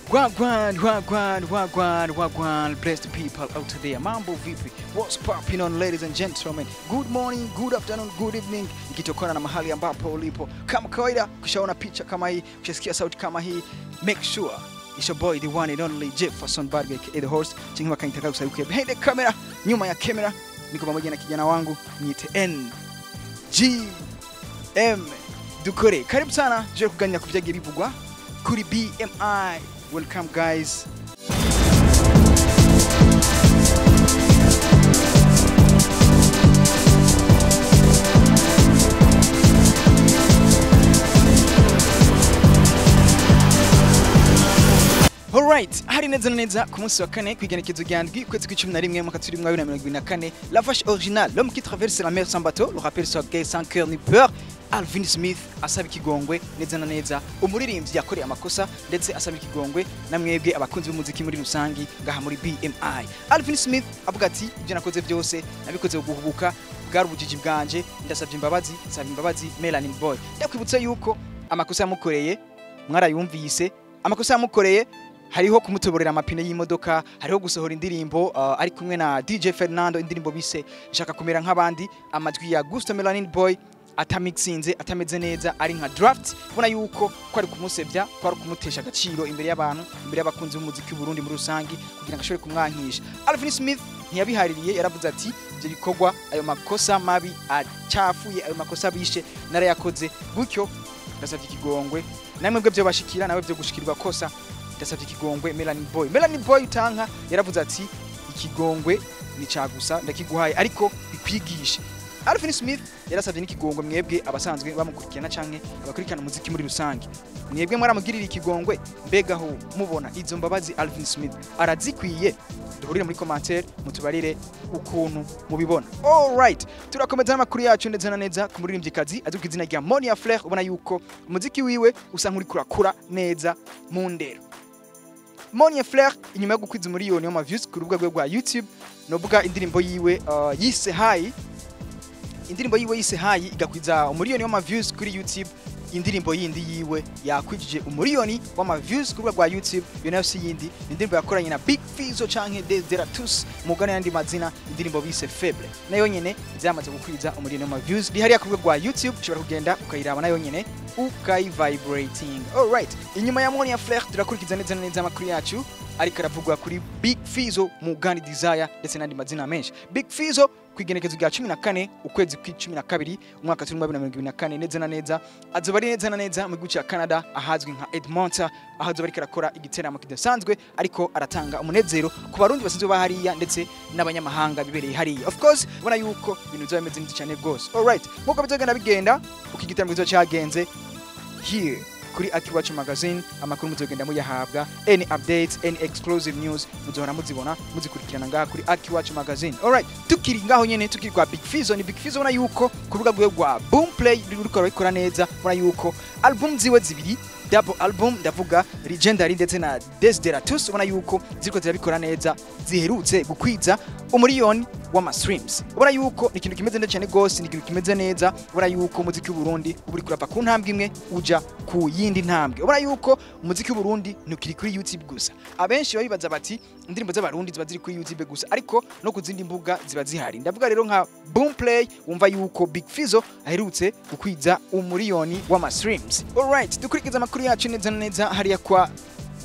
Wagwan, wagwan, wagwan, wagwan, blessed people out there. Mambo vipi? What's popping on, ladies and gentlemen? Good morning, good afternoon, good evening. Ikitokana na mahali ambapo ulipo. Kama kawaida, ukishaona picha kama hii, ukishasikia sauti kama hii, make sure it's your boy, the one and only Jefferson Barga, aka the host. Chingi kanitaka kusaidia behind the camera, nyuma ya kamera, niko pamoja na kijana wangu, niite N G M Dukore. Karibu sana, je kuganira ku byagiye bivugwa kuri BMI. Welcome guys. Alright, hari neza na neza ku munsi wa kane kwigenekezo rya ndwi ukwezi kw'icumi na rimwe mwaka turi mwa 2024. La vache originale, l'homme qui traverse la mer sans bateau, le rappel soit gay sans cœur ni peur, Alvin Smith asaba ikigongwe neza na neza, umuririmbyi yakoreye amakosa ndetse asaba ikigongwe na mwebwe abakunzi b'umuziki muri rusangi ngaha muri BMI. Alvin Smith avuga ati ibyo nakoze byose nabikoze guhubuka, bwari ubujiji bwanje, ndasabye imbabazi, nsaba imbabazi Melanin Boy. Ndakwibutsa yuko amakosa yamukoreye mwarayumvise, amakosa yamukoreye hariho kumutoborera amapine y'imodoka, hariho gusohora indirimbo ari kumwe na DJ Fernando, indirimbo bise nshaka kumera nk'abandi, amajwi ya Gusto Melanin Boy atamixinze, atameze neza, ari nka draft. Ubona yuko ko ari kumusebya, ko ari kumutesha agaciro imbere y'abantu, imbere y'abakunzi b'umuziki w'u Burundi muri rusangi, kugira ngo ashobore kumwankisha. Alvin Smith ntiyabihaririye, yaravuze ati ibyo bikorwa, ayo makosa mabi acafuye, ayo makosa bishe narayakoze, gutyo ndasabye ikigongwe, namwe bwe byo bashikira, nawe byo gushikirwa kosa, ndasabye ikigongwe Melanin Boy. Melanin Boy utanka yaravuze ati ikigongwe ni cagusa ndakiguhaye ariko bikwigishe. Alvin Smith yarasabye n'ikigongwe mwebwe abasanzwe bamukurikirana canke abakurikirana umuziki muri rusange, mwebwe mwaramugirira ikigongwe, mbega ho mubona izo mbabazi Alvin Smith arazikwiye? Duhurire muri commentaire mutubarire ukuntu mubibona. Alright, turakomeza n'amakuru yacu ndetse na neza ku muririmbyikazi azwi ku izina rya Monia Fleur. Ubona yuko umuziki wiwe usa nk'uri kurakura neza mu ndero. Monia Fleur inyuma yo gukwiza umuriyoni w'ama views ku rubuga rwe rwa YouTube, novuga indirimbo yiwe yise High, indirimbo yiwe yise High igakwiza umuriyoni w'ama views kuri YouTube. Indirimbo yindi yiwe yakwijije umuriyoni w'ama views ku rubuga rwa YouTube, iyo nayo si yindi, ni indirimbo yakoranye na Big Fizzo canke Desderatus mugana yandi mazina, indirimbo bise Faible, nayo nyene zamaze gukwiza umuriyoni w'ama views bihariya ku rubuga rwa YouTube, ushobora kugenda ukayiraba nayo nyene ukayivibrating. Alright, inyuma ya Monia Fleur turakurikiza neza na neza amakuru yacu ariko aravugwa kuri Big Fizzo, Mugani Desire ndetse n'andi mazina menshi. Big Fizzo kwigenekezo rya 14 ukwezi kw'icumi na kabiri umwaka turi mu 2024, neza na neza azoba ari neza na neza mu gihugu cya Canada ahazwi nka Edmonton, aho azoba ariko arakora igiteramo kidasanzwe, ariko aratanga umunezero ku barundi basanzwe bahariya ndetse n'abanyamahanga bibereye hariya. Of course ubona yuko ibintu bizoba bimeze neza cyane rwose. Alright, nkuko bizogenda bigenda uko igitaramo kizoba cyagenze, here kuri Akiwacu Magazine amakuru muzogenda muyahabwa, any updates, any exclusive news muzohora muzibona muzikurikirana ngaha kuri Akiwacu Magazine. Alright, tukiri ngaho nyene, tukiri kwa Big Fizzo, ni Big Fizzo ubona yuko ku rubuga rwiwe rwa Boom Play ruriko rurabikora neza. Ubona yuko album ziwe zibiri, double album, ndavuga Legendary ndetse na Desideratus, ubona yuko ziriko zirabikora neza, ziherutse gukwiza umuriyoni w'ama streams. Ubona yuko ni ikintu kimeze neza cyane gose, ni ikintu kimeze neza. Ubona yuko umuziki w'u Burundi uba uriko urava ku ntambwe imwe uja ku yindi ntambwe. Ubona yuko umuziki w'u Burundi ntukiri kuri YouTube gusa. Abenshi babibaza bati indirimbo z'abarundi ziba ziri kuri YouTube gusa, ariko no ku zindi mbuga ziba zihari. Ndavuga rero nka Boom Play, wumva yuko Big Fizzo aherutse gukwiza umuriyoni w'ama streams. Alright, dukurikiza amakuru yacu neza na neza hariya kwa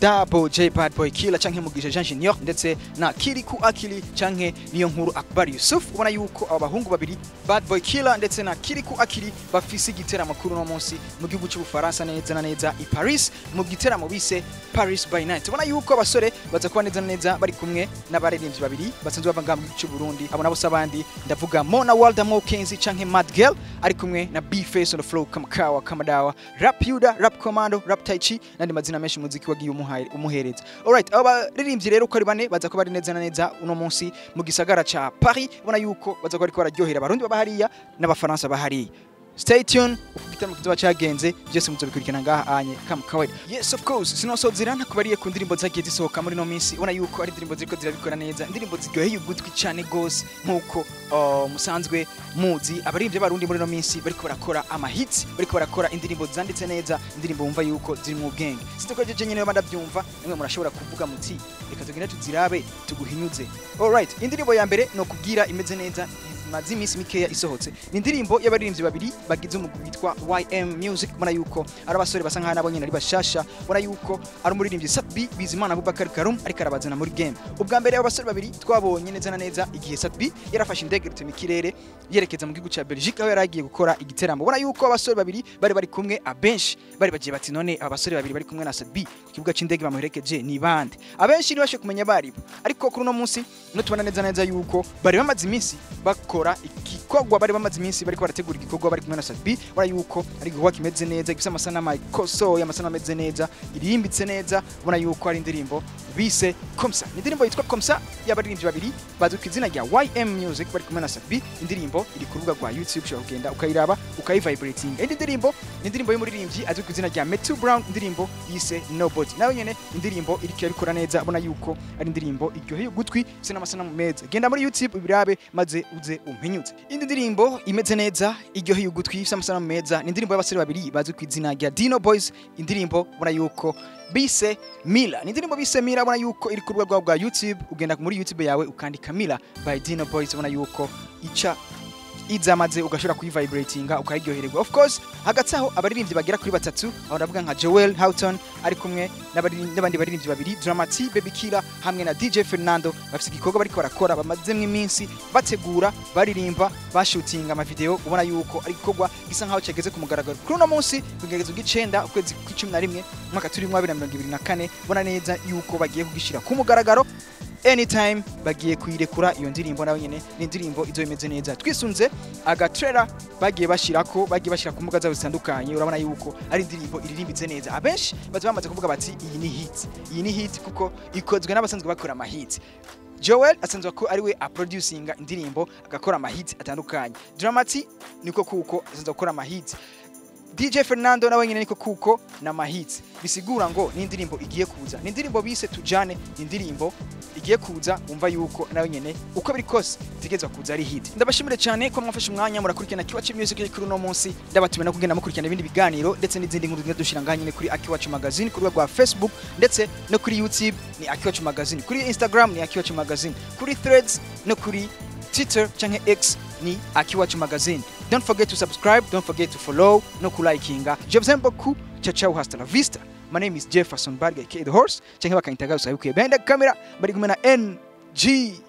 Double J Bad Boy Killer canke Mugisha Jean Junior ndetse na Kiriku Akili canke niyo nkuru Akbar Yusuf. Ubona yuko aba bahungu babiri Bad Boy Killer ndetse na Kiriku Akili bafise igiteramo kuri uno munsi mu gihugu cy'Ubufaransa, neza na neza i Paris, mu giteramo bise Paris by Night. Ubona yuko abasore baza kuba neza na neza bari kumwe n'abaririmbyi babiri basanzwe bava ngaha mu gihugu cy'u Burundi. Abo nabo sabandi, ndavuga Mona Walda Mo Kenzi canke Mad Girl ari kumwe na B Face on the Flow, Kamakawa Kamadawa, Rap Yuda, Rap Commando, Rap Tai Chi n'andi mazina menshi muziki wagiye umuhereza. Alright, aba baririmbyi rero uko ari bane baza kuba ari neza na neza uno munsi mu gisagara ca Paris. Ubona yuko baza kuba ariko bararyohera abarundi baba hariya n'abafaransa bahariya. Stay tuned uko igitaramo kizoba cagenze, byose muzobikurikirana ngaha anye kama kawaida. Yes, of course, sinosozera ntakubariye ku ndirimbo zagiye zisohoka muri no minsi. Ubona yuko ari indirimbo ziriko zirabikora neza, indirimbo ziryoheye ugutwi cyane gose, nkuko musanzwe muzi abaririmbyi b'Abarundi muri no minsi bariko barakora ama hits, bariko barakora indirimbo zanditse neza, indirimbo wumva yuko ziri mu ubwenge. Sitko jeje nyene ndabyumva, namwe murashobora kuvuga muti reka tugende tuzirabe tuguhinyuze. Alright, indirimbo ya mbere no kubwira imeze neza, imaze iminsi mikeya isohotse, ni indirimbo y'abaririmbyi babiri bagize umugwi witwa YM Music. Ubona yuko ari abasore basa nkaho nabo nyene ari bashasha. Ubona yuko ari umuririmbyi Sat-B Bizimana Abubakar Karum ariko arabazana muri game. Ubwa mbere abo basore babiri twabonye neza na neza igihe Sat-B yarafashe indege rutema ikirere yerekeza mu gihugu ca Belgique, aho yari agiye gukora igiteramo. Ubona yuko abasore babiri bari bari kumwe, abenshi bari bagiye bati none aba basore babiri bari kumwe na Sat-B ku kibuga c'indege bamuherekeje ni bande? Abenshi ntibashe kumenya baribo, ariko kuri uno munsi no tubona neza neza yuko bari bamaze iminsi bakora igikorwa, bari bamaze iminsi bariko barategura igikorwa bari kumwe na Sat-B. Ubona yuko ari igikorwa kimeze neza, gifise amasanamu ikosoye, amasanamu ameze neza, irimbitse neza. Ubona yuko ari indirimbo bise Komsa, ni indirimbo yitwa Komsa y'abaririmbyi babiri bazwi ku izina rya YM Music bari kumwe na Sat-B. Indirimbo iri ku rubuga rwa YouTube, ushobora kugenda ukayiraba, ukayivibratinga. Indi ndirimbo ni indirimbo y'umuririmbyi azwi ku izina rya Metu Brown, indirimbo yise Nobody, nayo nyene indirimbo iriko irabikora neza. Ubona yuko ari indirimbo iryoheye ugutwi, ifise n'amasanamu meza. Genda muri YouTube ubirabe maze uze umpinyuze. Indi ndirimbo imeze neza, iryoheye ugutwi, ifise amasanamu meza, ni indirimbo y'abasore babiri bazwi ku izina rya Dino Boys, indirimbo ubona yuko bise Mila. Ni indirimbo bise Mila, ubona yuko iri ku rubuga rwabo rwa YouTube. Ugenda muri YouTube yawe ukandika Mila by Dino Boys, ubona yuko ica izamaze ugashobora kuyivibratinga, ukayiryohererwa. Of course, hagati aho abaririmbyi bagera kuri batatu, aho ndavuga nka Joel Houghton ari kumwe n'abandi baririmbyi babiri, Dramati Baby Killer hamwe na DJ Fernando, bafise igikorwa bariko barakora, bamazemwo iminsi bategura, baririmba, bashutinga amavideo. Ubona yuko ari igikorwa gisa nkaho cageze ku mugaragaro kuri uno munsi ku igerekezo ry'icenda ukwezi kw'icumi na rimwe umwaka turimwo 2024. Ubona neza yuko bagiye kugishira ku mugaragaro, anytime bagiye kuyirekura. Iyo ndirimbo nayo nyene ni indirimbo izo imeze neza, twisunze agatrailer bagiye bashirako, bagiye bashira ku mbuga zabo zitandukanye. Urabona yuko ari indirimbo iririmbitse neza. Abenshi baza bamaze kuvuga bati iyi ni hit, iyi ni hit, kuko ikozwe n'abasanzwe bakora amahit. Joel asanzwe ko ari we aproducinga indirimbo, agakora amahit atandukanye. Dramati niko kuko asanzwe akora amahit. DJ Fernando nawe nyene niko kuko na mahits. Bisigura ngo ni indirimbo igiye kuza, ni indirimbo bise Tujane, ni indirimbo igiye kuza, umva yuko nawe nyene uko biri kose itegezwa kuza ari hit. Ndabashimire cyane ko mwafashe umwanya murakurikirana Akiwacu Music kuri uno munsi. Ndabatumira no kugenda mukurikirana ibindi biganiro ndetse n'izindi nkuru tugenda dushira ngaha nyene kuri Akiwacu Magazine ku rubuga rwa Facebook, ndetse no kuri YouTube ni Akiwacu Magazine, kuri Instagram ni Akiwacu Magazine, kuri Threads no kuri Twitter canke X ni Akiwacu Magazine. Don't forget to subscribe, don't forget to follow no kulikinga. Je vous aime beaucoup. Ciao ciao, hasta la vista. My name is Jefferson Barga, aka The Horse, canke bakanyita Gusa bikwiye. Behind the camera bari kumwe na NG.